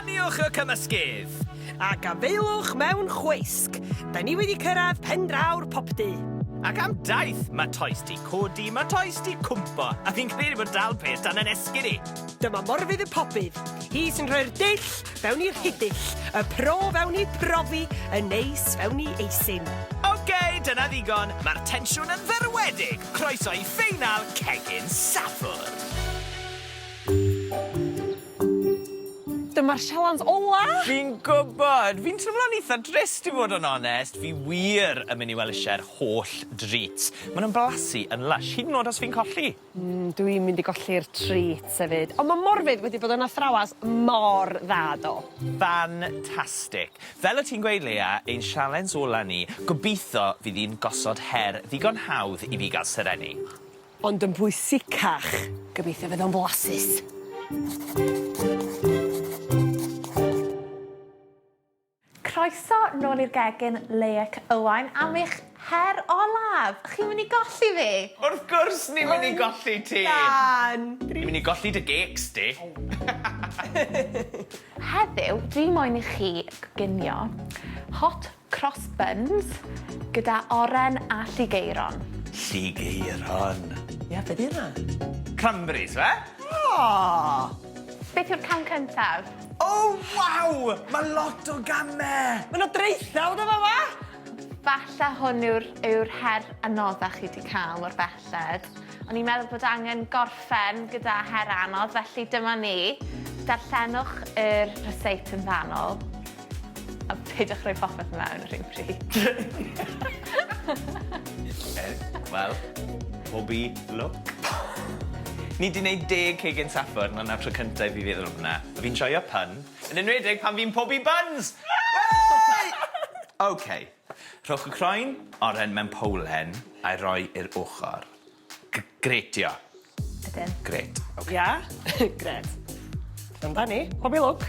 Taniwch y cymysgydd! A gafaelwch mewn chwisg. Da ni wedi cyrraedd pen draw'r popty. Ac am daith, mae toes 'di codi, mae toes 'di cwmpo, a fi'n credu bod dal peth dan yn esgid i. Dyma Morfudd y Pobydd. Hi sy'n rhoi'r dull fewn i'r rhidyll, y pro fewn i profi, y neis fewn i eisin. OK, dyna ddigon, mae'r tensiwn yn dderwedig! Croeso i ffeinal Cegin Saffwr! Dyma'r sialens ola! Fi'n gwybod! Fi'n teimlo'n itha drist i fod yn onest. Fi wir yn mynd i weld isie'r holl treats. Ma' nw'n blasu yn lysh, hyd yn o'd os fi'n colli. Dwi'n mynd i golli'r treats hefyd. On' ma' Morfudd wedi bod yn athrawes mor dda do? Fantastic. Fel o't ti'n gweud Leah, ein sialens ola ni, gobitho fydd 'i'n gosod her ddigon hawdd i fi ga'l serennu. Ond yn bwysicach, gobeithio fydd o'n flasus. Croeso nôl i'r gegin Leah Owain am eich her olaf. Chi'n mynd i golli fi? Wrth gwrs ni'n mynd i golli ti! Yndan! Ni'n mynd i golli dy gêcs di. Heddiw dwi moyn i chi goginio hot Cross buns gyda oren a lligeiron. Lligeiron. Ia, be' 'di hynna? Cranberries, fe? O! Beth yw'r cam cyntaf? O waw! Ma' lot o game! Ma' 'na draethawd yn fama! Falle hwn yw'r yw'r her anoddach chi 'di ca'l mor belled. O'n i'n meddwl bod angen gorffen gyda her anodd, felly dyma ni. Darllenwch yr rhyseit yn fanwl. A peidiwch rhoi popeth mewn yr un pryd. Wel, pobi lwc. Ni 'di neud deg cegin saffwrn a 'na'r tro cynta i fi feddwl am hwnna. A fi'n joio pun, yn enwedig pan fi'n pobi buns! Wey! Ok, rhowch y croen oren mewn powlen a'i roi i'r ochor. Gretio. Ydyn. Grêt. Oce. Ia? Grêt. Amdani. Pob i lwc.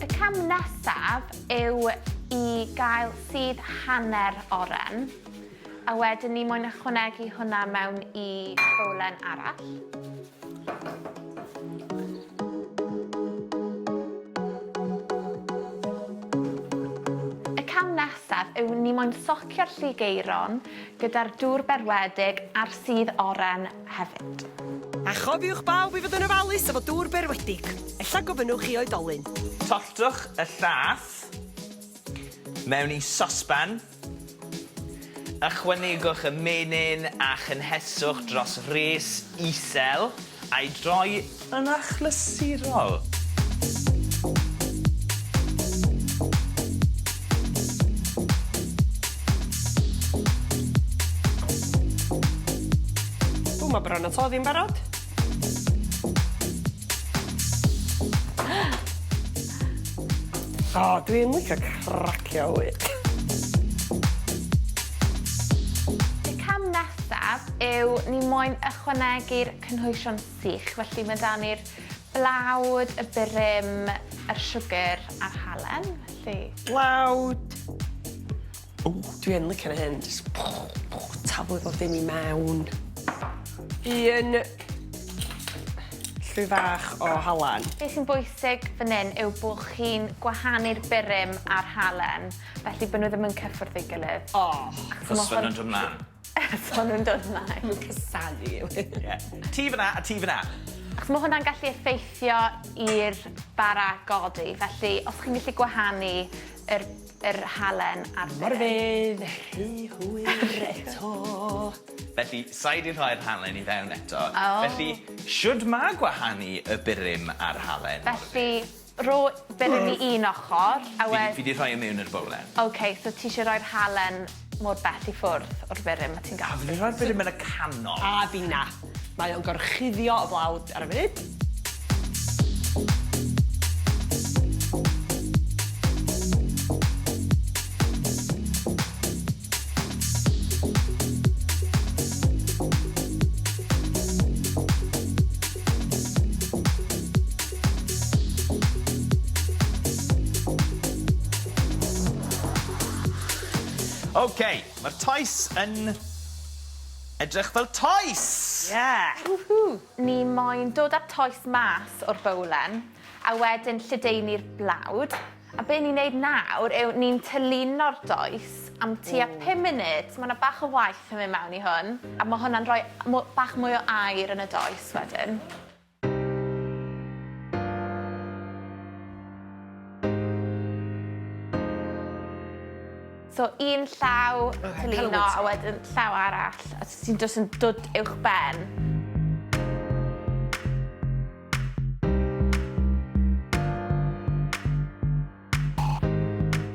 Y cam nesaf yw i gael sudd hanner oren, a wedyn ni moyn ychwanegu hwnna mewn i bowlen arall. Y cam nesaf yw ni moyn socio'r lligeiron gyda'r dŵr berwedig a'r sudd oren hefyd. A chofiwch bawb i fod yn ofalus efo dŵr berwedig. Ella gofynnwch i oedolyn. Tolltwch y llath mewn i sosban. Ychwanegwch y menyn a chynheswch dros wres isel a'i droi yn achlysurol. Ww, ma' bron a toddi'n barod. O, dwi'n licio cracio wy. Y cam nesaf yw ni moyn ychwanegu'r cynhwysion sych, felly mae 'da ni'r blawd, y burum, yr siwgr a'r halen, felly... Blawd. Ww, dwi yn licio hyn, jyst taflu bob dim i mewn. Un llwy fach o halan. Be sy'n bwysig fan 'yn yw bo' chi'n gwahanu'r burum a'r halen, felly bo' nhw ddim yn cyffwrdd ei gilydd. O! Achos ma' nhw'n dod mlan. Achos ma' nhw'n dod mlaen. Ma' nw'n casáu ei gilydd. Ie. Ti fan 'na a ti fan 'na. Achos ma' hwnna'n gallu effeithio i'r bara godi, felly os chi'n gallu gwahanu yr yr halen a'r burum. Morfudd, rhy hwyr eto. Felly, sai 'di rhoi'r halen i fewn eto. O! Felly, shwd ma' gwahanu y burum a'r halen? Felly, rho burum i un ochor, a wed-... Fi 'di rhoi e mewn i'r bowlen. Ok, so ti isie roi'r halen mor bell i ffwrdd o'r burum a ti'n gallu. A fi 'di rhoi'r burum yn y canol. A finna. Mae o'n gorchuddio y blawd ar y funud. Ok, mae'r toes yn... Edrych fel toes! Yeah! Woohoo! Ni moyn dod â'r toes mas o'r bowlen a wedyn lledaenu'r blawd. A be ni'n neud nawr yw ni'n tylino'r does am tua 5 munud. Ma' 'na bach o waith yn mynd mewn i hwn a ma' hwnna'n rhoi mw- bach mwy o aer yn y does wedyn. So un llaw tylino a wedyn llaw arall a ti'n jyst yn dod uwch ben.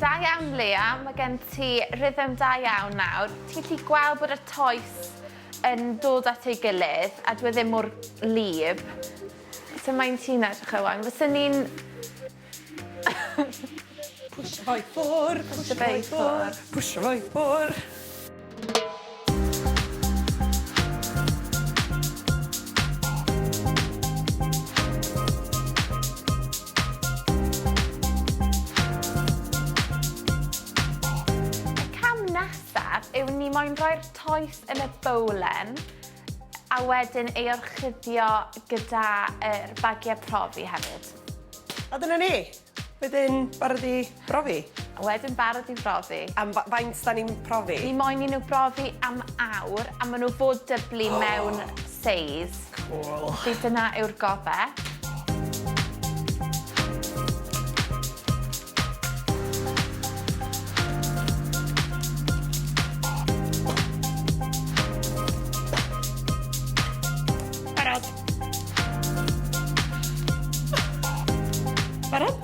Da iawn Leah, mae gen ti rhythm da iawn nawr. Ti'n gallu gweld bod y toes yn dod at ei gilydd a dwi e ddim mor lib. So mae'n ti'n edrych Owain? Fyswn ni'n Pwsio fo i ffwr, pwsio fo i ffwr, pwsio fo i ffwr. Y cam nesaf yw ni moyn rhoi'r toes yn y bowlen a wedyn ei orchuddio gyda yr bagiau profi hefyd. A dyna ni. Wedyn barod i brofi. A wedyn barod i brofi. Am fa- faint 'dan ni'n profi? Ni moyn i nhw brofi am awr a ma' nhw fod dyblu mewn seis. Cŵl. Felly dyna yw'r gobeth. Barod. Barod?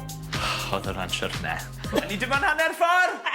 Oedd hwnna'n siwrne. Ni dim ond hanner ffordd!